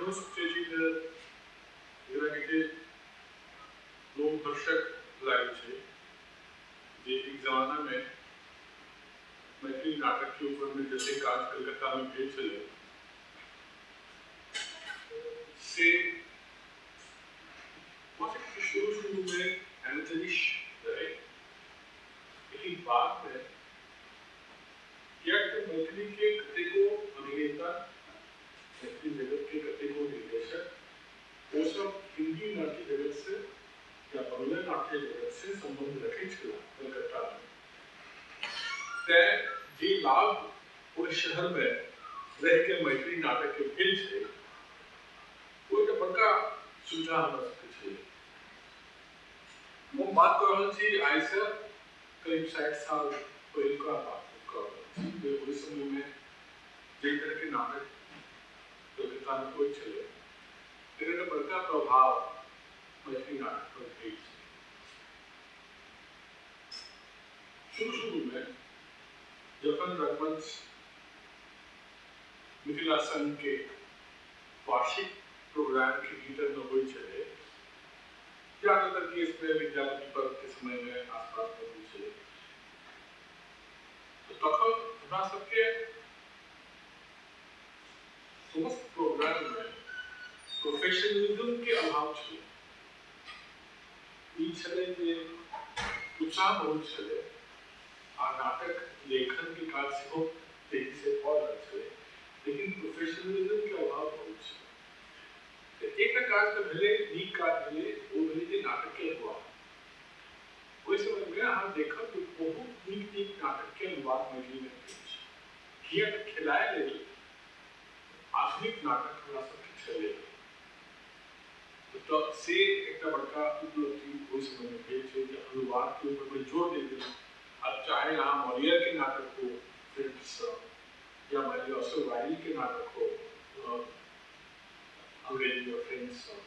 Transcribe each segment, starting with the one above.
एखनो सोचै छी जे जेना कि जे लोमहर्षक लागै छै जे एक जमानामे मैथिली नाटकके ऊपरमे जतेक काज कलकत्तामे भेल छलै से शुरू शुरूमे एमेचरिश रहै, लेकिन बादमे किएक तऽ मैथिलीके कतेको अभिनेता, मैथिली जगतके कतेको निर्देशक ओ सब हिन्दी नाट्य जगत से या बंगला नाट्य जगत से सम्बन्ध रखै छलाह कलकत्तामे, तैँ जे लाभ ओहि शहरमे रहिके मैथिली नाटकके भेल छै ओ एकटा बड़का सुविधा हमरा सबके छलै। हम बात कऽ रहल छी आइसँ करीब 60 साल पहिलुका बात कऽ रहल छी जे ओहि समयमे जाहि तरहके नाटक कलकत्तामे होइत छलै तकर एकटा बड़का प्रभाव मैथिली नाटक पर भेल छलै। शुरू शुरूमे जखन रंगमंच मिथिला संघके वार्षिक प्रोग्रामके भीतरमे होइत छलै, ज्यादातर केसमे विद्यापति पर्वके समयमे आसपासमे होइत छलै, तऽ तखन हमरा सबके समस्त प्रोग्राममे प्रोफेशनलिज्मके अभाव छलै। ई छलै जे उत्साह बहुत छलै आ नाटक लेखनके काज सेहो तेजीसँ भऽ रहल छलै, लेकिन प्रोफेशनलिज्मके अभाव बहुत छलै। तऽ एकटा काज तऽ भेलै, नीक काज भेलै, ओ भेलै जे नाटकके अनुवाद। ओहि समयमे अहाँ देखब जे बहुत नीक नीक नाटकके अनुवाद मैथिलीमे भेल छै, किएक तऽ खेलाय लेल आधुनिक नाटक हमरा सबके छलै। तऽ से एकटा बड़का उपलब्धि ओहि समयमे भेल छै जे अनुवादके ऊपरमे जोर देल गेल। आब चाहे अहाँ मॉलियरके नाटक हो फ्रेंचसँ, या मानि लिअ ऑस्कर वाइल्डके नाटक हो अंग्रेजी या फ्रेंचसँ,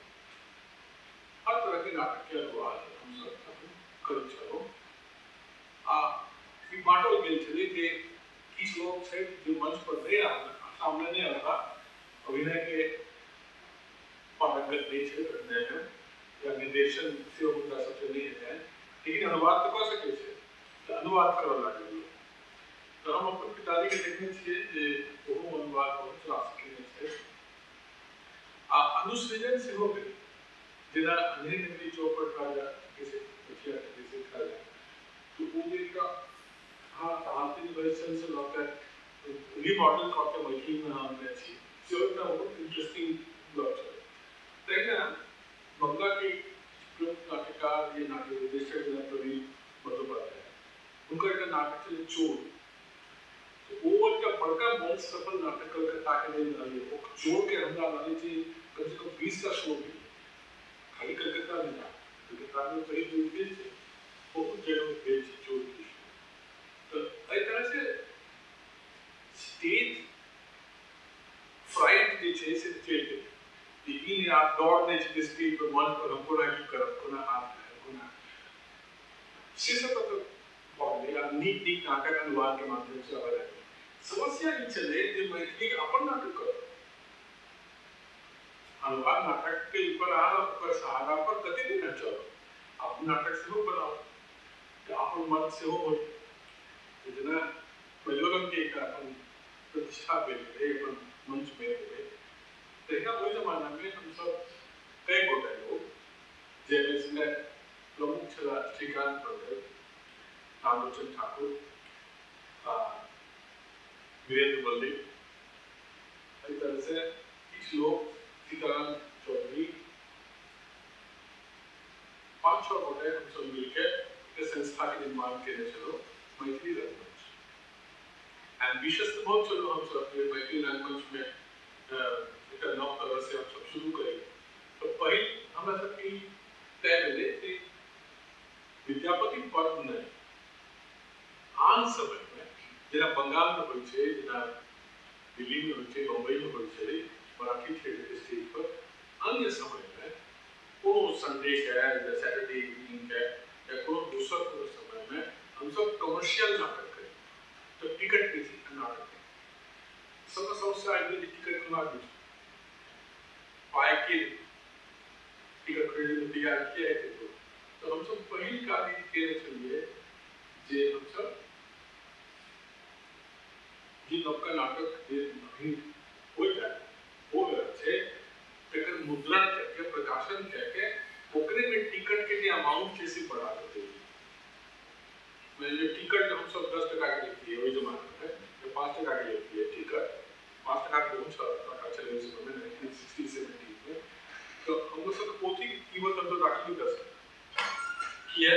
हर तरहके नाटकके अनुवाद हमसब तखन करैत छलहुँ। आ ई बाँटल गेल छलै जे किछु लोक छथि जे मंच पर नहि सामने नहि अनता, अभिनयके पारंगत नहि छथि अभिनयमे, या निर्देशन सेहो हुनका सबसँ नहि हेतनि, लेकिन अनुवाद तऽ कऽ सकै छथि, तऽ अनुवाद करऽ लागल लोक। तऽ हम अपन पिताजीके देखने छियै जे ओहो अनुवाद बहुत रास केने छथि आ अनुसृजन सेहो भेल, जेना अन्धेर नगरी चौपट राजा जैसे राजा, तऽ ओ जे एकटा अहाँ भारतीय वर्जनसँ लऽ कऽ रिमॉडल कऽ के मैथिलीमे अहाँ अनने छी, सेहो एकटा बहुत इंटरेस्टिंग गप छलै। तहिना बंगलाके प्रमुख नाट्यकार या नाट्य निर्देशक जेना प्रवीण बंदोपाध्याय, हुनकर एकटा नाटक छलै चोर, तऽ ओ एकटा बड़का मंच सफल नाटक कलकत्ताके लेल रहलै। ओ चोरके हमरा लागै छै कमसँ कम 20टा शो भेलै, खाली कलकत्तामे नहि, कलकत्तामे पहिल बेर भेल छै, बहुत जगहमे भेल छै चोरके शो। तऽ एहि तरहसँ स्टेज फ्राइट जे छै से चलि गेलै, जे ई नहि आब डर नहि छै जे स्टेज पर मंच पर हम कोना की करब, कोना हाथ हिलायब, कोना, से सब तऽ भऽ गेलै। आ नीक नीक नाटक अनुवादके माध्यमसँ आबऽ लागलै। समस्या ई छलै जे मैथिलीके अपन नाटक करब, अनुवाद नाटकके ऊपर अहाँ ओकर सहारा पर कतेक दिन चलब, अपन नाटक सेहो बनाउ तऽ अपन मंच सेहो होइ। जेना मैलोरंगके एकटा अपन प्रतिष्ठा बनि गेलै, अपन मंच बनि गेलै, तहिना ओहि जमानामे हमसब कए गोटा लोक, जाहिमे प्रमुख छलाह श्रीकान्त मंडल, रामलोचन ठाकुर आ वीरेंद्र मल्लिक, एहि तरहसँ किछु लोक, सीताराम चौधरी, 5-6 गोटे हमसब मिलके एकटा संस्थाके निर्माण केने छलहुँ, मैथिली रंगमंच। एम्बिशियस तऽ बहुत छलहुँ हमसब जे मैथिली रंगमंचमे एकटा नव तरहसँ हमसब शुरू करी। तऽ पहिल हमरा सबके ई तय भेलै जे विद्यापति पर्व नहि, आन समयमे जेना बंगालमे होइ छै, जेना दिल्लीमे होइ छै, बम्बईमे होइ छै, मराठी थिएटरके स्टेज पर अन्य समयमे कोनो संडेके या सैटरडे इवनिंगके या कोनो दोसर कोनो समयमे हमसब कमर्शियल नाटक करी, तऽ टिकट बेची नाटक करी। सबसँ समस्या आबि गेलै जे टिकट कोना बेचू। पाइके टिकट खरीदै लए तैयार किया हेतै लोक। तऽ हमसब पहिल काज ई केने छलियै जे हमसब जे नवका नाटक जे अभी होइया हो रहल छै तकर मुद्रण कए के प्रकाशन कए के ओकरे में टिकट के जे अमाउंट छै से बढ़ा कऽ देलियै। मानि लिअ टिकट हमसब 10 टका के लैतियै ओहि जमाना मे, 5 टका के लैतियै टिकट, 5 टका बहुत टका छलै ओहि समय मे 1960-70 मे। तऽ हमरो सबके पोथीके कीमत हमसब राखलियै 10 टका। किया?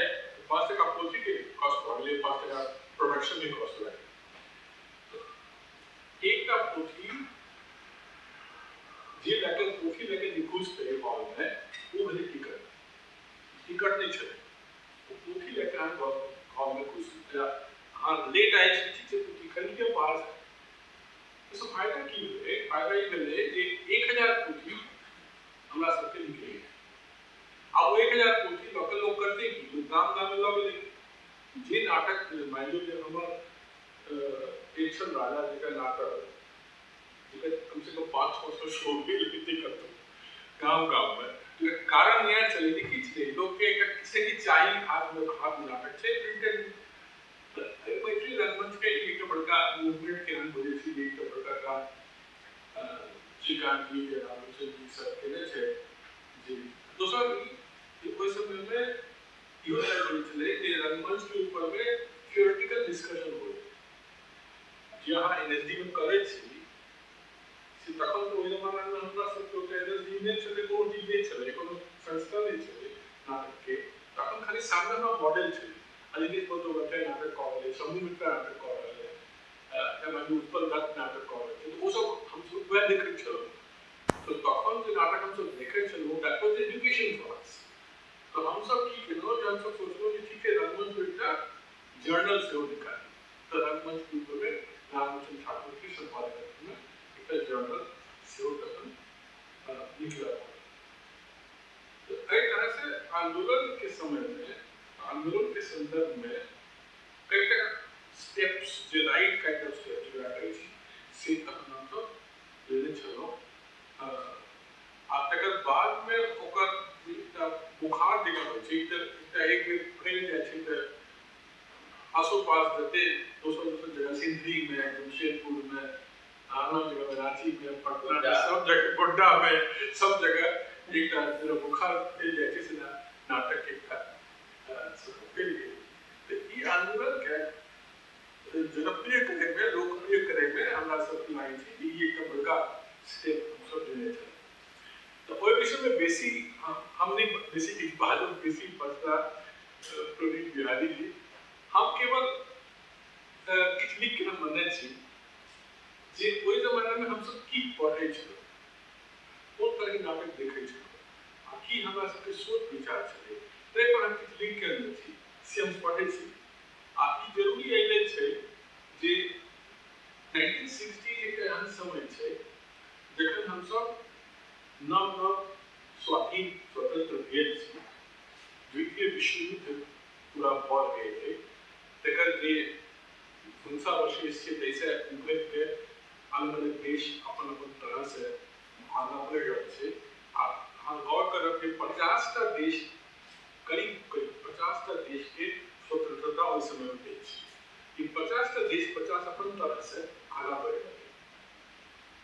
5 टका पोथीके कॉस्ट भऽ गेलै, 5 टका प्रोडक्शनके कॉस्ट भऽ गेलै। एकटा पोथी जे लए कऽ पोथी लए कऽ जे घुसतै हॉलमे ओ भेलै टिकट। टिकट नहि छलै, ओ पोथी लए कऽ अहाँ हॉलमे घुसू। अहाँ लेट आयल छी, ठीक छै, पोथी खरीद लिअ बाहरसँ। ओहिसँ फायदा की भेलै? फायदा ई भेलै जे 1000 पोथी हमरा सबके निकलि गेल। आ ओ 1000 पोथी लऽ कऽ लोक करतै की? लोक गाम गाममे लऽ गेलै। जे नाटक मानि लियौ जे हमर एक छल राजा जकर नाटक जेकर कमसँ कम 500-600 शो भेल हेतै कतहु गाम गाममे। कारण इएह छलै जे किछु नहि, लोकके एकटा किछु ने किछु चाही, हाथमे हाथमे नाटक छै प्रिंटेड। तऽ एहि मैथिली रंगमंचके एकटा बड़का मूवमेंटके हम बुझै छी जे एकटा बड़का काज श्रीकांत जी के रामलोचन जी सब केने छै। जे दोसर ई जे ओहि समयमे इहो तय भेल छलै जे रंगमंचके ऊपरमे थियोरेटिकल डिस्कशन होइ। जे अहाँ NSD मे करै छी से तखन तऽ ओहि जमानामे हमरा सबके ओते NSD नहि छलै, कोनो चीज नहि छलै, कोनो संस्था नहि छलै नाटकके। तखन खाली सामने हमरा मॉडल छलै। अनिकेत बंदोपाध्याय नाटक कऽ रहल शंभू मित्रा नाटक कऽ रहल है, उत्पल दत्त नाटक कऽ रहल छै, तऽ ओसब हमसब वएह देखैत छलहुँ। तऽ तखन जे नाटक हमसब देखैत छलहुँ that was education for us. तऽ हमसब की केलहुँ जे हमसब सोचलहुँ जे ठीक छै रंगमंच पर एकटा जर्नल सेहो निकाली। तऽ रंगमंच के ऊपरमे रामलोचन ठाकुर के सम्पादकत्वमे एकटा जर्नल सेहो तखन निकलल। तऽ एहि तरहसँ आन्दोलनके समयमे आन्दोलनके सन्दर्भमे कईटा स्टेप्स जे राइट काइंड ऑफ स्टेप जकरा कहै छी से तखन हमसब लेने छलहुँ। आ तकर बादमे ओकर एकटा बुखार जकाँ होइ छै, एकटा एक बेर फैल जाइ छै तऽ आसोपास जते दोसर दोसर जगह सिंदरीमे, जमशेदपुरमे, आनो जगह राँचीमे, पटनामे, सब जगह, गोड्डामे, सब जगह एकटा जेना बुखार फैल जाइ छै से नाटकके एकटा फैल गेल। तऽ ई आन्दोलनके जनप्रिय करैमे, लोकप्रिय करैमे हमरा सबके लागै छै जे ई एकटा बड़का स्टेप हमसब लेने छलहुँ। तऽ ओहि विषयमे बेसी हम नहि बेसी किछु बाजब, बेसी बजता प्रवीण बिहारी जी। हम केवल किछु लिख के हम मने छी जे ओहि जमानामे हमसब की पढ़ै छलहुँ, कोन तरहके नाटक देखै छलहुँ आ की हमरा सबके सोच विचार छलै, ताहि पर हम किछु लिख के अनने छी से हम पढ़ै छी। आ ई जरूरी एहि लेल छै जे 1960 एकटा एहन समय छै जखन हमसब नव नव स्वाधीन स्वतंत्र भेल छी, द्वितीय विश्वयुद्ध पूरा भऽ गेल है, तकर जे ध्वंसावशेष छै ताहिसँ उभरिके अलग अलग देश अपन अपन तरहसँ आगाँ बढ़ि रहल छै। आ अहाँ गौर करब जे 50टा देश, करीब करीब 50टा देशके स्वतंत्रता ओहि समयमे भेल छै। ई 50टा देश 50 अपन तरहसँ आगाँ बढ़ि रहल है।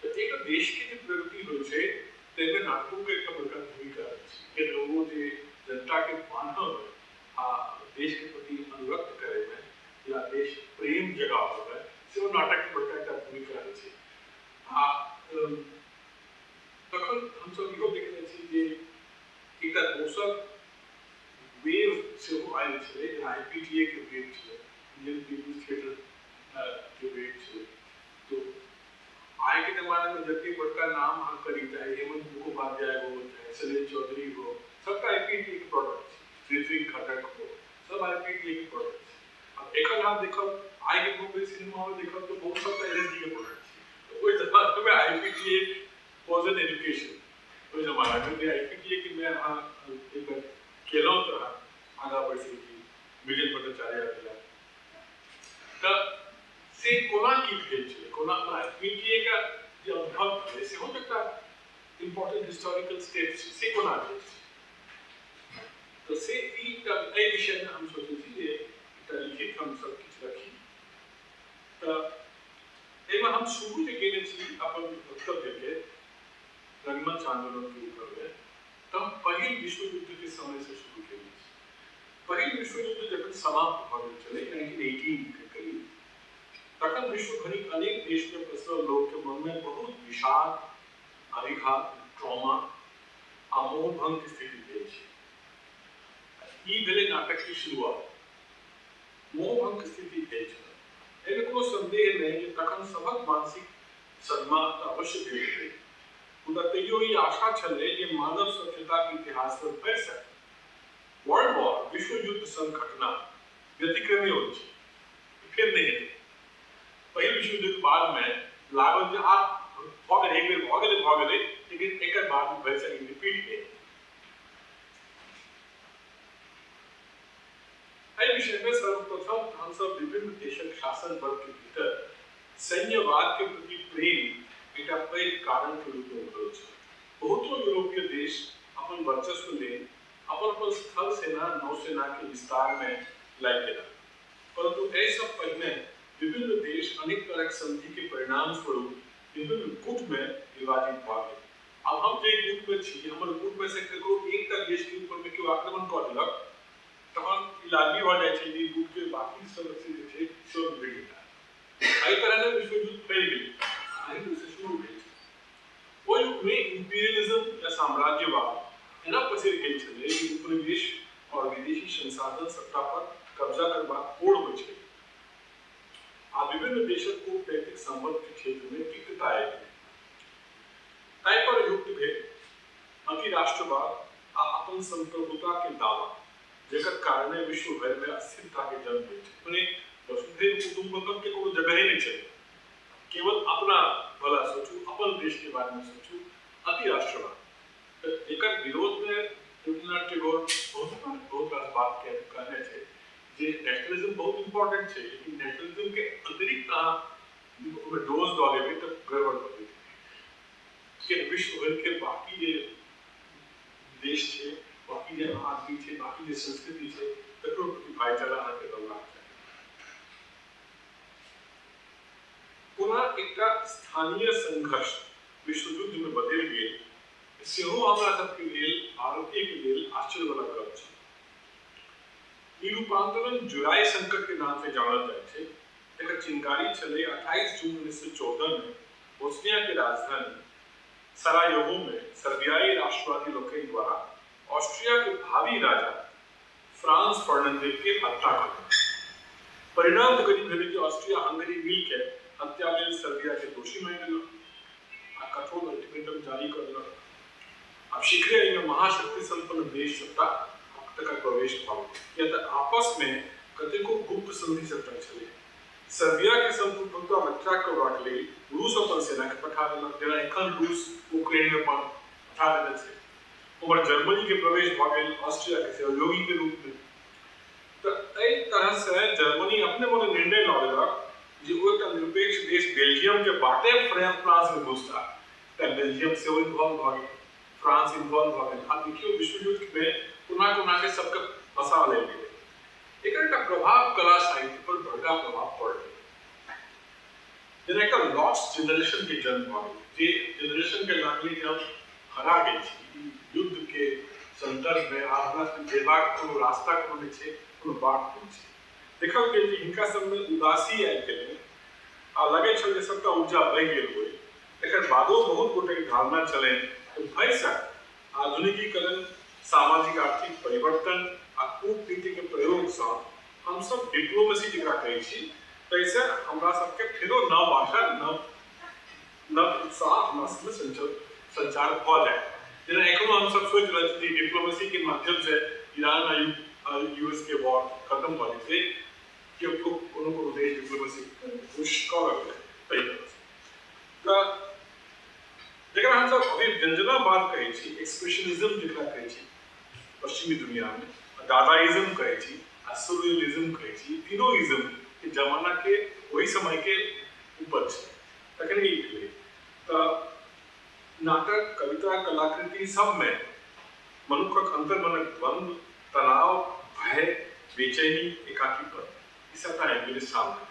तऽ एक देशके जे प्रगति होइ छै ताहिमे नाटकोके एकटा बड़का भूमिका रहै छै। किएक तऽ ओ जे जनताके बान्हब आ देशके प्रति अनुरक्त करैमे या देश प्रेम जगाबऽमे सेहो नाटकके बड़का एकटा भूमिका रहै छै। आ तखन हमसब इहो देखने छी जे एकटा दोसर वेव सेहो आयल छलै, जेना IPTA के वेव छलै, इंडियन पीपुल्स थिएटर के वेव छलै। तो आइके जमानामे जते बड़का नाम अहाँ करी, चाहे हेमंत मुखोपाध्याय हो, चाहे सलील चौधरी हो, सबटा IPTA के प्रोडक्ट छै। ऋत्विक घटक हो, सब IPTA के प्रोडक्ट छै। आब एखन अहाँ देखब आइके मुम्बई सिनेमा हॉल देखब तऽ बहुत सबटा NSD के प्रोडक्ट छै। तऽ ओहि जमानामे IPTA was an education. ओहि जमानामे जे IPTA के मे अहाँ एक बेर केलहुँ तऽ अहाँ आगाँ बढ़ि सकै छी। विजय भट्टाचार्य भेला तऽ से कोना की भेल छलै, कोना IPTA के जे अनुभव भेलै सेहो तऽ एकटा इम्पोर्टेंट हिस्टोरिकल स्टेप छै, से कोना भेल छै। तऽ से ई एकटा एहि विषयमे हम सोचै छी जे एकटा लिखित हम सब किछु रखी। तऽ एहिमे हम शुरू जे केने छी अपन वक्तव्यके रंगमंच आन्दोलनके ऊपरमे, तऽ हम पहिल विश्व युद्धके समयसँ शुरू केने छी। पहिल विश्व युद्ध जखन समाप्त भऽ गेल छलै 1918 के करीब, तखन विश्व भरिक अनेक देशमे पसरल लोकके मनमे बहुत विषाद, अभिघात, ट्रॉमा आ मोहभंग स्थिति भेल छै। ई भेलै नाटकके शुरुआत। मोहभंग स्थिति भेल छल, एहिमे कोनो संदेह नहि जे तखन सभक मानसिक सदमा तऽ अवश्य भेल हेतै, मुदा तैयो ई आशा छलै जे मानव सभ्यताक इतिहासमे भरिसक वर्ल्ड वॉर, विश्व युद्ध सन घटना व्यतिक्रमी होइ छै, फेर नहि हेतै। पहिल विश्व युद्धक बादमे लागल जे आब भऽ गेलै, एक बेर भऽ गेलै भऽ गेलै, लेकिन एकर बाद भरिसक रिपीट नहि हेतै। एहि विषयमे सर्वप्रथम हमसब विभिन्न देशक शासन वर्ग के भीतर सैन्यवाद के प्रति प्रेम एकटा पैघ कारण के रूप में उभरल छल। बहुतो यूरोपीय देश अपन वर्चस्व लेल अपन अपन स्थल सेना, नौसेना के विस्तार में लागि गेला, परंतु एहि सब पहिने विभिन्न देश अनेक तरहक संधि के परिणाम स्वरूप विभिन्न गुट में विभाजित भऽ गेल। आब हम जे गुट में छी, हमर गुट में से ककरो एकटा देश के ऊपर में केओ आक्रमण कऽ देलक, तहन ई लाजमी भऽ जाइ छै जे गुट के बाकी सदस्य जे छै सेहो बिगड़ि जेता। एहि तरह से विश्व युद्ध फैल गेलै, एहि तरह से शुरू भेल छै। ओहि युगमे इम्पीरियलिज्म या साम्राज्यवाद एना पसरि गेल छलै जे उपनिवेश और विदेशी संसाधन सत्ता पर कब्जा करबाक होड़ होइ छलै आ विभिन्न देशक कूटनैतिक संबंध के क्षेत्र में तिक्तता आबि गेलै। ताहि पर युक्त भेल अतिराष्ट्रवाद आ अपन संप्रभुता के दावा, जेकर कारणे विश्व भरि में अस्थिरता के जन्म भेल छै। मने वसुधैव कुटुम्बकम के कोनो जगहे नहि छलै, केवल अपना भला सोचू, अपन देश के बारे में सोचू, अतिराष्ट्रवाद। तऽ एकर विरोध में रविन्द्रनाथ टैगोर बहुत बहुत रास बात के कहने छै जे नेशनलिज्म बहुत इम्पोर्टेंट छै, लेकिन नेशनलिज्म के अतिरिक्त अहाँ ओहिमे डोज दऽ देबै तऽ गड़बड़ भऽ जेतै। के विश्व भरि के बाकी जे देश छै, बाकी जे आदमी छै, बाकी जे संस्कृति छै, तकरो प्रति भाईचारा अहाँके रहबाक चाही। कोना एकटा स्थानीय संघर्ष विश्वयुद्ध में बदलि गेल, सेहो हमरा सबके लेल, भारतीय के लेल आश्चर्यवला गप छै। ई रूपांतरण जुलाई संकट के नाम से जानल जाइ छै। एकर चिनगारी छलै 28 जून 1914 में बोस्निया के राजधानी सरायोवो में सर्बियाई राष्ट्रवादी लोकनि द्वारा ऑस्ट्रिया के भावी राजा फ्रांज फर्डिनेंड के हत्या कऽ देलक। परिणाम तऽ ई भेलै जे ऑस्ट्रिया हंगरी मिल के हत्या लेल सर्बिया के दोषी मानि लेलक आ कठोर अल्टीमेटम जारी कऽ देलक। आब शीघ्रे एहिमे महाशक्ति संपन्न देश सत्ता तकर प्रवेश भऽ गेल, किया तऽ आपस मे कतेको गुप्त संधि सबटा छलै। सर्बिया के संप्रभुता रक्षा करबाक लेल रूस अपन सेना के पठा देलक, जेना एखन रूस यूक्रेन मे पठा देने छै। उम्हर जर्मनी के प्रवेश भऽ गेल ऑस्ट्रिया के सहयोगी के रूप मे। तऽ एहि तरह से जर्मनी अपने मने निर्णय लऽ लेलक जे ओ एकटा निरपेक्ष देश बेल्जियम के बाटे फ्रांस मे घुसता, तऽ बेल्जियम सेहो इन्वॉल्व भऽ गेल, फ्रांस इन्वॉल्व भऽ गेल। आब देखियौ विश्वयुद्ध मे कोना कोना के सबके फंसा लेल गेलै। एकर एकटा प्रभाव कला साहित्य पर बड़का प्रभाव पड़लै, जेना एकटा लॉस्ट जेनरेशन के जन्म भऽ गेलै, जे जेनरेशन के लागलै जे हम हरा गेल छी युद्ध के संदर्भ में, आब हमरा सबके जेबाक कोनो रास्ता कोनो नहि छै, कोनो बाट नहि छै। देखल गेल जे हिनका सबमे उदासी आबि गेलै आ लगै छल जे सबटा ऊर्जा बहि गेल होइ। एकर बादो बहुत गोटेक धारणा छलनि जे भरिसक आधुनिकीकरण, सामाजिक आर्थिक परिवर्तन आ कूटनीति के प्रयोग सँ हमसब डिप्लोमेसी जकरा कहै छी ताहिसँ हमरा सबके फेरो नव आशा, नव नव उत्साह हमरा सबमे संचार भऽ जायत। जेना एखनो हमसब सोचि रहल छी जे डिप्लोमेसी के माध्यम से ईरान आ यूएस के वॉर खत्म भऽ जेतै, केओ कोनो कोनो देश डिप्लोमेसी कोशिश कऽ रहल है ताहि तरहसँ। तऽ जकरा हमसब अभिव्यंजनावाद कहै छी, एक्सप्रेशनिज्म जकरा कहै छी पश्चिमी दुनियामे, दादाइज्म कहै छी आ सुररियलिज्म कहै छी, तीनों इज्म के जमाना के ओहि समय के उपज छै, तखन ई भेलै। तऽ नाटक, कविता, कलाकृति सबमे मनुक्खक अन्तर्मनक द्वंद्व, तनाव, भय, बेचैनी, एकाकीपन ई सबटा आबि गेलै सामने।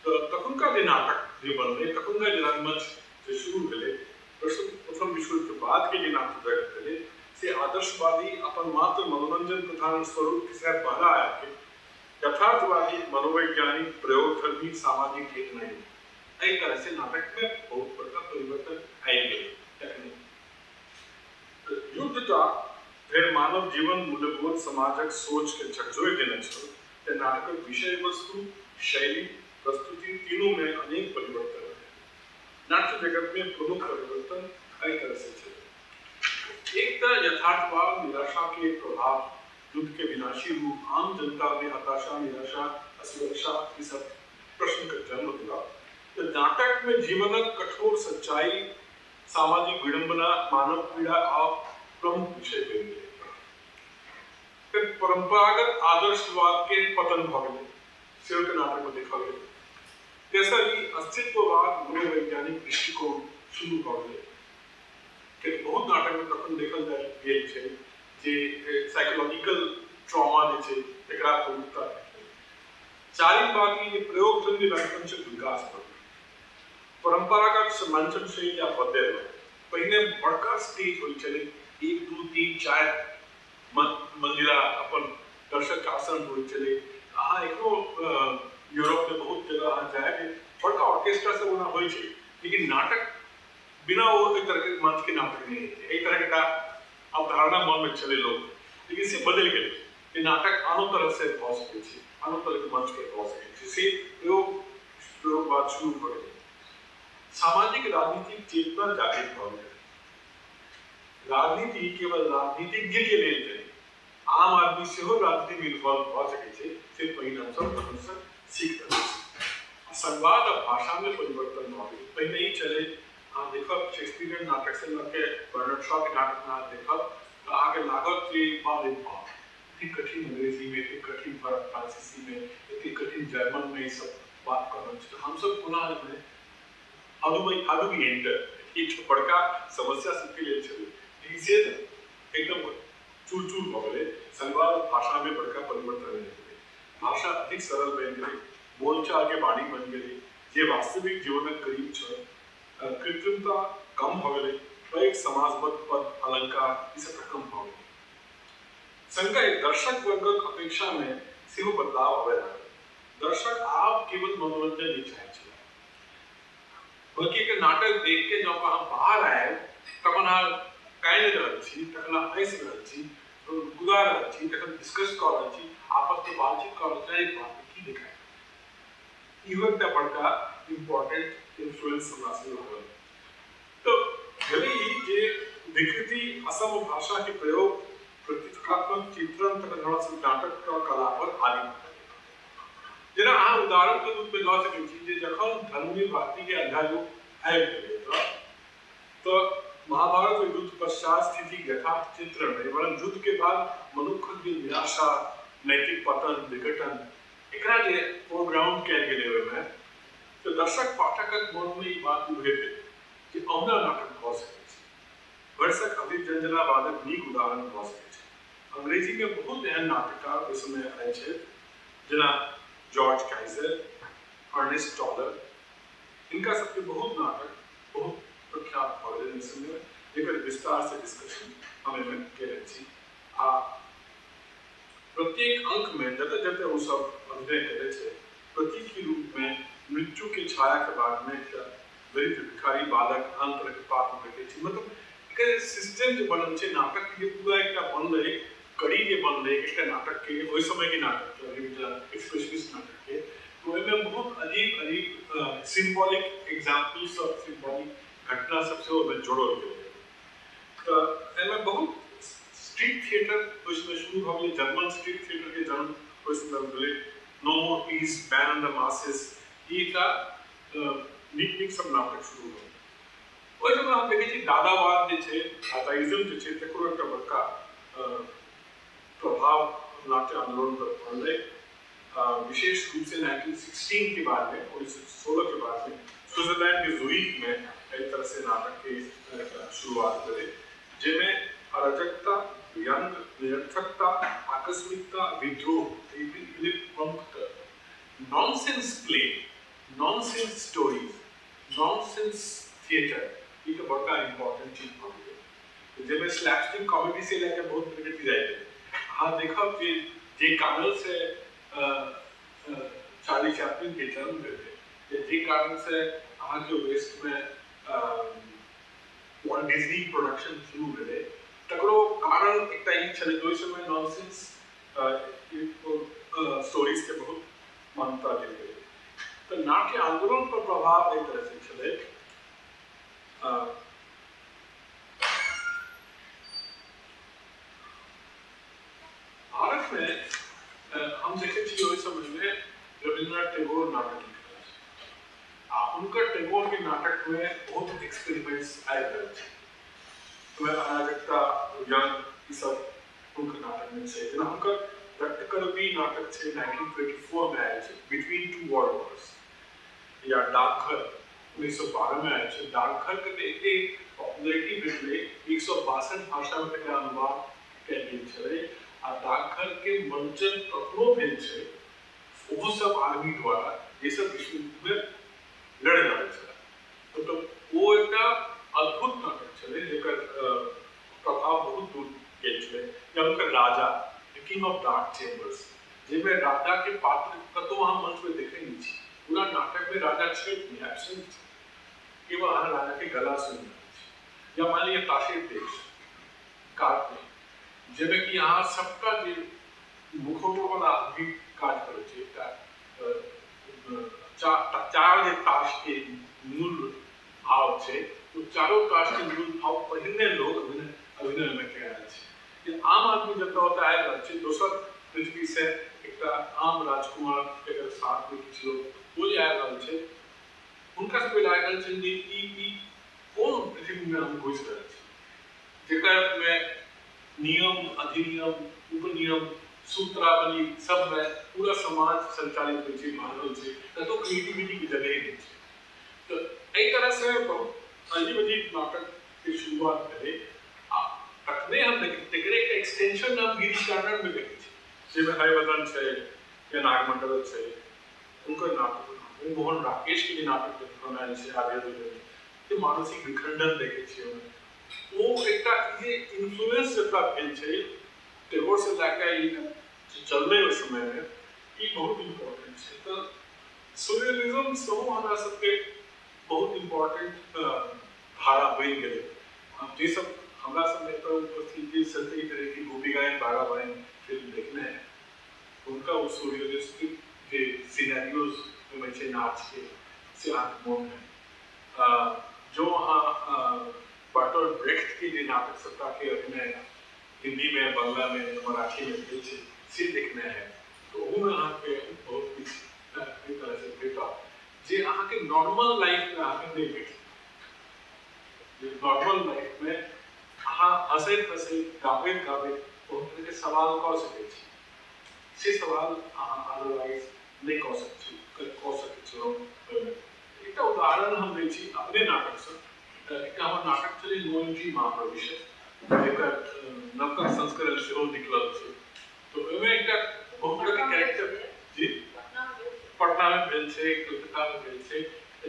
तऽ तखुनका जे नाटक जे बनलै, तखुनका जे रंगमंच जे शुरू भेलै, प्रथम विश्वयुद्धके बादके जे नाट्य जगत भेलै से आदर्शवादी अपन मात्र मनोरंजन प्रधान स्वरूप से बहरा आबिके यथार्थवादी, मनोवैज्ञानिक, प्रयोगधर्मी, सामाजिक चेतना एहि तरह से नाटक में बहुत बड़का परिवर्तन आबि गेलै। तखने युद्धटा फेर मानव जीवन, मूल्यबोध, समाजक सोच के झकझोरि देने छल। ते नाटकक विषय वस्तु, शैली, प्रस्तुति तीनों में अनेक परिवर्तन आयल। नाट्य जगत में प्रमुख परिवर्तन एहि तरह से छल। एक तऽ यथार्थवाद, निराशा के प्रभाव, युद्ध के विनाशी रूप, आम जनता में हताशा, निराशा, असुरक्षा ई सब प्रश्न के जन्म देलक। तऽ नाटक में जीवनक कठोर सच्चाई, सामाजिक विडंबना, मानव पीड़ा आ प्रमुख विषय बनि गेलै। फिर परंपरागत आदर्शवाद के पतन भऽ गेलै, सेहो के नाटक में देखल गेलै। तेसर ई अस्तित्ववाद, मनोवैज्ञानिक दृष्टिकोण शुरू भऽ गेलै। कियाकि बहुत नाटक में तखन देखल जाय गेल छै जे साइकोलॉजिकल ट्रॉमा जे छै तकरा प्रमुखता भेटलै। चारिम बात ई जे प्रयोगधर्मी रंगमंचक विकास भऽ गेलै। परंपरागत मंचन शैली आब बदलि रहल। पहिने बड़का स्टेज होइ छलै, 1, 2, 3, 4 मंजिला अपन दर्शक आसन होइ छलै। अहाँ एखनो यूरोप में बहुत जगह अहाँ जायब, बड़का ऑर्केस्ट्रा सब ओना होइ छै, लेकिन नाटक बिना ओ एहि तरहके मंच के नाटक नहि होइ छै। एहि तरहके एकटा अवधारणा मन में छलै लोक, लेकिन से बदलि गेलै जे नाटक आनो तरह से भऽ सकै छै, आनो तरहके मंच पर भऽ सकै छै। से प्रयोगवाद शुरू भऽ गेलै। सामाजिक राजनीतिक चेतना जागृत भऽ गेलै। राजनीति केवल राजनीतिज्ञ के लेल नहि, आम आदमी सेहो राजनीति में इन्वॉल्व भऽ सकै छै, से पहिने हमसब तखनसँ सीख रहल छी। संवाद आ भाषा में परिवर्तन भऽ गेलै। पहिने ई छलै, अहाँ देखब शेक्सपियरियन नाटक से लऽ के बर्नार्ड शॉ के नाटक अहाँ देखब तऽ अहाँके लागत जे बाप रे बाप, एतेक कठिन अंग्रेजी में, एतेक कठिन फ्रांसीसी में, एतेक कठिन जर्मन में ई सब बात कऽ रहल छै, तऽ हमसब कोना एहिमे how do we enter? ई एकटा बड़का समस्या सबके लेल छलै, लेकिन से एकदम चूर चूर भऽ गेलै। संवाद भाषा में बड़का परिवर्तन आबि गेलै। भाषा अधिक सरल बनि गेलै, बोलचाल के वाणी बनि गेलै जे वास्तविक जीवनक करीब छल। कृत्रिमता कम भऽ गेलै, पैघ समाजबद्ध पद, अलंकार ई सबटा कम भऽ गेलै। संगहि दर्शक वर्गक अपेक्षा में सेहो बदलाव आबय लागल। दर्शक आब केवल मनोरंजन नहि चाहैत छलाह, बल्कि एक नाटक देख के जब अहाँ बाहर आयब तखन अहाँ कानि रहल छी, तखन अहाँ हँसि रहल छी, गुदा रहल छी, तखन डिस्कस कऽ रहल छी, आपसमे बातचीत कऽ रहल छी, अरे बाप रे की देखाय। इहो एकटा बड़का इम्पोर्टेंट इन्फ्लुएंस हमरा से लागल। तऽ भेलै ई जे विकृति, असम भाषा के प्रयोग, प्रतीकात्मक चित्रण तखन हमरा सब नाटक कला पर हावी भऽ गेलै। जेना अहाँ उदाहरण के रूप में लऽ सकै छी जे जखन धर्मवीर भारती के अंधा युग आबि गेलै तऽ महाभारत युद्ध पश्चात स्थिति यथार्थ चित्रण नहि, वरन युद्ध के बाद मनुक्खक जे निराशा, नैतिक पतन, विघटन, एकरा जे फोरग्राउंड कयल गेलै ओहिमे, तऽ दर्शक पाठकक मनमे ई बात उभरि गेलै जे अहुना नाटक भऽ सकै छै। भरिसक अभिव्यंजनावादक नीक उदाहरण भऽ सकै छै। अंग्रेजी में बहुत एहन नाटककार ओहि समय आयल छथि, जेना जॉर्ज काइजर, अर्नेस्ट टॉलर, हिनका सबके बहुत नाटक बहुत प्रख्यात भऽ गेलै ओहि समय, जेकर विस्तार से डिस्कशन हम एहिमे केने छी। आ प्रत्येक अंक में जतऽ जतऽ ओ सब अभिनय केने छै, प्रतीकी रूप में मृत्यु के छाया के बाद में एकटा दरिद्र भिखारी बालक आन तरह के पात्र भेटै छै। मतलब एकर सिस्टम जे बनल छै नाटक के, पूरा एकटा बनलै कड़ी जे बनलै एकटा नाटक के, ओहि समय के नाटक के, एक्सप्रेशनिस्ट नाटक के, तो ओहिमे बहुत अजीब अजीब सिम्बॉलिक एग्जाम्पल सब, सिम्बॉलिक घटना सब सेहो ओहिमे जोड़ल गेलै। तऽ एहिमे बहुत स्ट्रीट थिएटर ओहि समय शुरू भऽ गेलै। जर्मन स्ट्रीट थिएटर के जन्म ओहि समय भेलै। No more peace, man and the masses, ई एकटा नीक नीक सब नाटक शुरू भऽ गेलै। ओहि समय हम देखै छी दादावाद जे छै, दादाइज्म जे छै, तकरो एकटा बड़का प्रभाव नाट्य आंदोलन पर पड़लै। विशेष रूप से 1916 के बाद में, 1916 के बाद में स्विट्जरलैंड के ज्यूरिख में एहि तरह से नाटक के शुरुआत भेलै, जाहिमे अराजकता, व्यंग, निरर्थकता, आकस्मिकता, विद्रोह प्रमुख। Nonsense play, nonsense stories, nonsense theatre ई तऽ बड़का इम्पोर्टेंट चीज भऽ गेलै, जाहिमे स्लैपस्टिक कॉमेडी से लए कऽ बहुत तरहके चीज आबि गेलै। अहाँ देखब जे जे कारणसँ चार्ली चैपलिन के जन्म भेलै, जे कारणसँ अहाँके वेस्टमे वॉल्ट डिज्नी प्रोडक्शन शुरू भेलै, तकरो कारण एकटा ई छलै जे ओहि समय नॉनसेंस स्टोरीजके बहुत मान्यता देल गेलै। तऽ नाट्य आंदोलन पर प्रभाव एहि तरहसँ छलै। भारतमे हम देखै छी ओहि समयमे रविन्द्रनाथ टैगोर नाटक लिख रहल छै आ हुनकर टैगोरके नाटकमे बहुत एक्सपेरिमेंट्स आबि रहल छै। ओहिमे अराजकता, व्यंग ई सब हुनकर नाटकमे छै। जेना हुनकर रक्तकरबी नाटक छै, 1924 मे आयल छै, बिटवीन टू वर्ल्ड वॉर्स, या डाकघर 1912 मे आयल छै। डाकघरके तऽ एते पॉपुलरिटी भेटलै, 162 भाषामे तकरा अनुवाद कयल गेल छलै आ डाकघरके मंचन तखनो भेल छै ओहो सब आदमी द्वारा जे सब विश्वयुद्धमे लड़ि रहल छलै। मतलब ओ एकटा अद्भुत नाटक छलै जेकर प्रभाव बहुत दूर गेल छलै। या हुनकर Raja, the king of dark chambers, जाहिमे राजाके पात्र कतहु अहाँ मंचमे देखै नहि छी। पूरा नाटकमे राजा छथि नहि, एबसेंट छै, केवल अहाँ राजाके गला सुनि रहल छी। या मानि लिअ ताशेर देश काल्पनिक, जाहिमे कि अहाँ सबटा जे मुखौटोवला आदमी काज करै छै, एकटा चार जे ताशके मूल भाव छै, ओ चारो ताशके मूल भाव पहिरने लोग अभिनयमे कयल छै। जे आम आदमी जतऽ ओतऽ आबि रहल छै, दोसर पृथ्वीसँ एकटा आम राजकुमार एकर साथमे किछु लोग ओ जे आबि रहल छै, हुनका सबके लागि रहल छै जे ई कोन पृथ्वीमे हम घुसि रहल छी, जकरमे नियम, अधिनियम, उपनियम, सूत्रावली सबमे पूरा समाज संचालित होइ छै, बान्हल छै, कतहु क्रिएटिविटीके जगह नहि छै। तऽ एहि तरहसँ बहुत अजीब अजीब नाटकके शुरुआत भेलै आ तखने हम देखै तकरे एकटा एक्सटेंशन हम गिरीश कार्नाडमे देखै छी, जाहिमे हरिवदन छै या नागमंडल छै, हुनकर नाटक, मोहन राकेशके जे नाटक बनायल छै आर्य जे मानसिक विखंडन देखै छियै ओहिमे, ओ एकटा जे इन्फ्लुएंस जकरा भेल छै टैगोरसँ लए कऽ ई जे चललै ओहि समयमे, ई बहुत इम्पोर्टेंट छै। तऽ सुरियलिज्म सेहो हमरा सबके बहुत इम्पोर्टेंट धारा बनि गेलै। जे सब हमरा सबमे एतऽ उपस्थित जे एहि तरहके गोपी गायन बाघा बायन फिल्म देखने है, हुनका ओ सुरियलिस्टिक जे सिनेरियोज ओहिमे छै नाचके, से अहाँके मोन है। जो अहाँ बर्टोल्ट ब्रेख्त के जे नाटक सबटाके अभिनय हिन्दीमे, बंगलामे, मराठीमे भेल छै से देखने है, तऽ ओहूमे अहाँके बहुत किछु एहि तरहसँ भेटत जे अहाँके नॉर्मल लाइफमे अहाँके नहि भेटत। जे नॉर्मल लाइफमे अहाँ हँसैत हँसैत गाबैत गाबैत बहुत तरहके सवाल कऽ सकै छी, से सवाल अहाँ अदरवाइज नहि कऽ सकै छी, कऽ सकै छलहुँ ओहिमे। एकटा उदाहरण हम दै छी अपने नाटकसँ। एकटा हमर नाटक छलै नो एंट्री महाप्रवेश, जेकर नवका संस्करण सेहो निकलल छै। तऽ ओहिमे एकटा बहुत तरहके कैरेक्टर जी पटनामे भेल छै, कलकत्तामे भेल छै,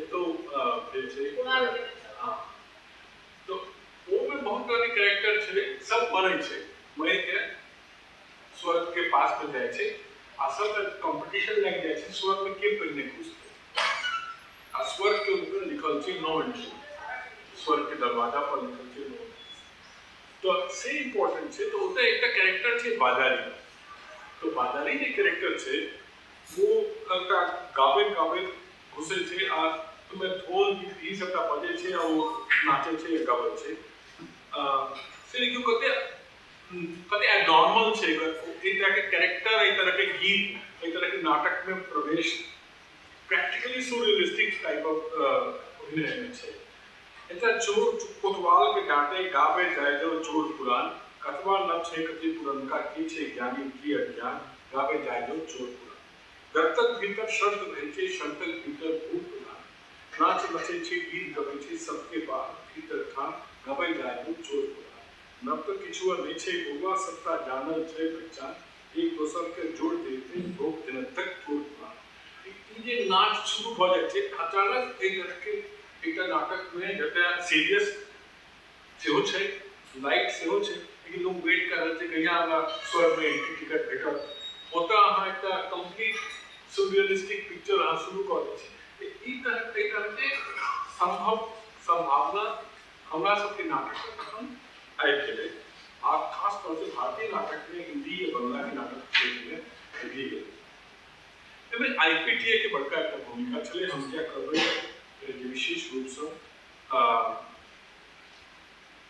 एतौ भेल छै। हँ, तऽ ओहिमे बहुत तरहके कैरेक्टर छलै, सब मरै छै, मरिके स्वर्गके पासमे जाइ छै आ सबके कॉम्पिटिशन लागि जाइ छै स्वर्गमे के पहिने घुसतै। आ स्वर्गके ऊपर लिखल छै नो एंट्री, स्वर्गके दरवाजा पर लिखल छै नो एंट्री। तऽ से इम्पोर्टेंट छै। तऽ ओतऽ एकटा कैरेक्टर छै बाजारी। तऽ बाजारी जे कैरेक्टर छै ओ एकटा गाबैत गाबैत घुसै छै आ ओहिमे ढोल ई सबटा बजै छै आ ओ नाचै छै गाबै छै। से देखियौ कते कते एबनॉर्मल छै एहि तरहके कैरेक्टर, एहि तरहके गीत, एहि तरहके नाटकमे प्रवेश प्रैक्टिकली सुरियलिस्टिक टाइप ऑफ अभिनयमे छै। एकटा चोर कोतवाल के डांटे गाबे जाय जो चोर पुरान, कतबा नव छै कते पुरनका, की छै ज्ञानी की अज्ञान, गाबे जाय जो चोर पुरान। गर्तक भीतर शर्त रहै छै, शर्तक भीतर भूत पुरान, नाच नचै छै, गीत गबै छै, सबके बाहर भीतर ठान, गबै गायब चोर कोहार। नव तऽ किछुओ नहि छै बौआ, सबटा जानल छै पहचान, एक दोसर के जोड़ देते भोग दिन तक थोड़ पुरान। ई जे नाच शुरू भऽ जाइ छै अचानक एहि तरहके एकटा नाटकमे, जतय सीरियस सेहो छै, लाइट सेहो छै, लेकिन लोक वेट कऽ रहल छै कहिया हमरा स्वर्गमे एंट्री टिकट भेटत, ओतऽ अहाँ एकटा कम्प्लीट सुरियलिस्टिक पिक्चर अहाँ शुरू कऽ दै छी। ई तरह एहि तरहके सम्भव सम्भावना हमरा सबके नाटकमे तखन आबि गेलै आ खास तौरसँ भारतीय नाटकमे हिन्दी या बंगलाके नाटक क्षेत्रमे आबि गेलै। एहिमे IPTA के बड़का एकटा भूमिका छलै। हम किया कहबै जे विशेष रूपसँ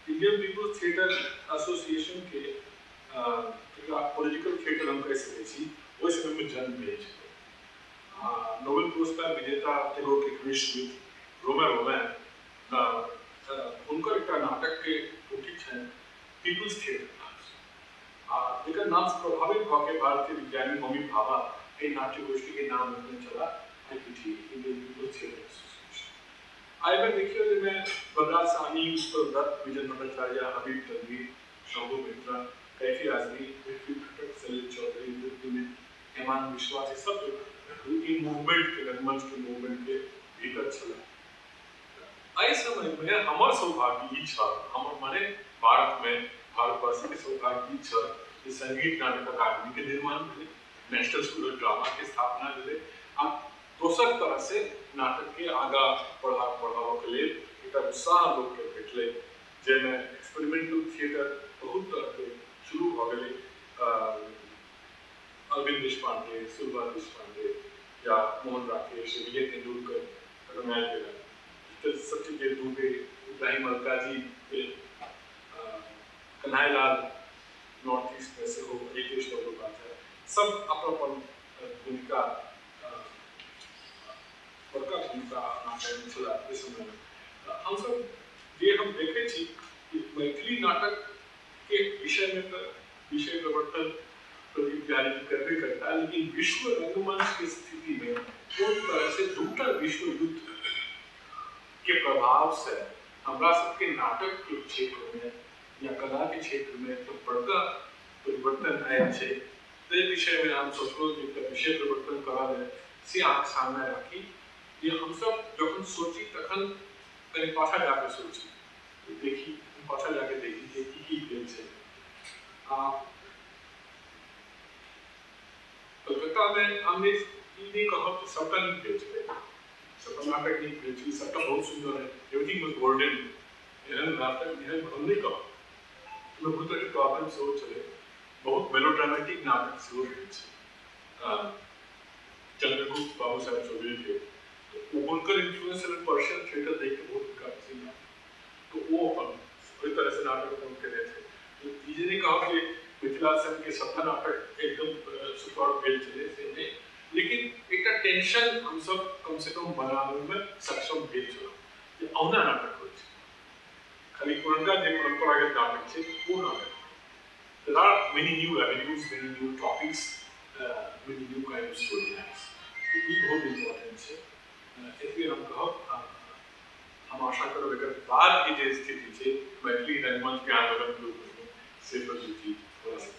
इंडियन पीपुल्स थिएटर एसोसिएशन के एकरा पॉलिटिकल थिएटर हम कहि सकै छी, ओहि समयमे जन्म भेल छलै। नोबेल पुरस्कार विजेता टैगोर के भविष्यविद रोमे रोमैन, हुनकर एकटा नाटकके पोथी छनि पीपुल्स थिएटर नामसँ, आ जकर नामसँ प्रभावित भऽ के भारतीय विज्ञानी होमी भाभा एहि नाट्य गोष्ठीके नाम रखने छलाह IPTA, Indian People's Theatre Association. आ एहिमे देखियौ जाहिमे बलराज साहनी, उत्पल दत्त, विजय भट्टाचार्य, हबीब तनवीर, शंभू मित्रा, कैफी आजमी, पृथ्वी खटक, सलील चौधरी, मित्र, हेमान विश्वास, ई सब ई मूवमेंट के रंगमंच के मूवमेंट के भीतर छलै। एहि समयमे हमर सौभाग्य ई छल, हमर माने भारतमे भारतवासीके सौभाग्य ई छल जे संगीत नाटक अकादमीके निर्माण भेलै, नेशनल स्कूल ऑफ ड्रामाके स्थापना भेलै आ दोसर तरहसँ नाटकके आगाँ बढ़ाबऽके लेल एकटा उत्साह लोकके भेटलै, जाहिमे एक्सपेरिमेंटल थिएटर बहुत तरहके शुरू भऽ गेलै। अरविंद देशपांडे, सुलभा देशपांडे या मोहन राकेश, विजय तेंदुलकर, रमायल गेला, सत्यदेव दुबे, इब्राहिम अलकाजी भेल, कन्हाईलाल नॉर्थ ईस्ट में सेहो, अजितेश बंदोपाध्याय, सब अपन अपन भूमिका बड़का भूमिका नाटकमे छलै। ओहि समयमे हमसब जे हम देखै छी कि मैथिली नाटकके विषयमे तऽ विषय प्रवर्तन प्रदीप बिहारी जी करबे करता, लेकिन विश्व रंगमंच के स्थिति में कोन तरह से दूटा विश्व युद्ध के प्रभाव से हमरा सबके नाटक के क्षेत्र में या कला के क्षेत्र में तो बड़का परिवर्तन आयल छै, ताहि विषय में हम सोचलहुँ जे एकटा विषय परिवर्तन करल है से अहाँके सामने राखी जे हमसब जखन सोची तखन कनि पाछाँ जाके सोची, देखी पाछाँ जाके देखी जे की की भेल छै। आ कलकत्तामे हम ई नहि कहब कि सबटा नीक भेल छलै, सबटा नाटक नीक भेल छै, सबटा बहुत सुन्दर है, एवरीथिंग वाज गोल्डन, एहन नाटक एहन हम नहि कहब। ओहिमे बहुत तरहके प्रॉब्लम सेहो छलै, बहुत मेलोड्रामेटिक नाटक सेहो भेल छै। चंद्रगुप्त बाबू साहेब चौधरी के तो हुनकर इन्फ्लुएंस छलै, पर्शियन थिएटर देख के बहुत हुनका पसीन आयल, तो ओ अपन ओहि तरहसँ नाटक अपन केने छै। तो ई जे नहि कहब जे मिथिला संघके सबटा नाटक एकदम सुपर भेल छलै से नहि, लेकिन एकटा टेंशन हमसब कमसँ कम बनाबैमे सक्षम भेल छलहुँ जे अहुना नाटक होइ छै, खाली पुरनका जे परम्परागत नाटक छै ओ नाटक। There are many new avenues, many new topics, many new kind of storylines. ई बहुत इम्पोर्टेंट छै। एतबे हम कहब। हम आशा करब एकर बादके जे स्थिति छै मैथिली रंगमंचके आंदोलनके रूपमे से प्रदीप जी थोड़ा सा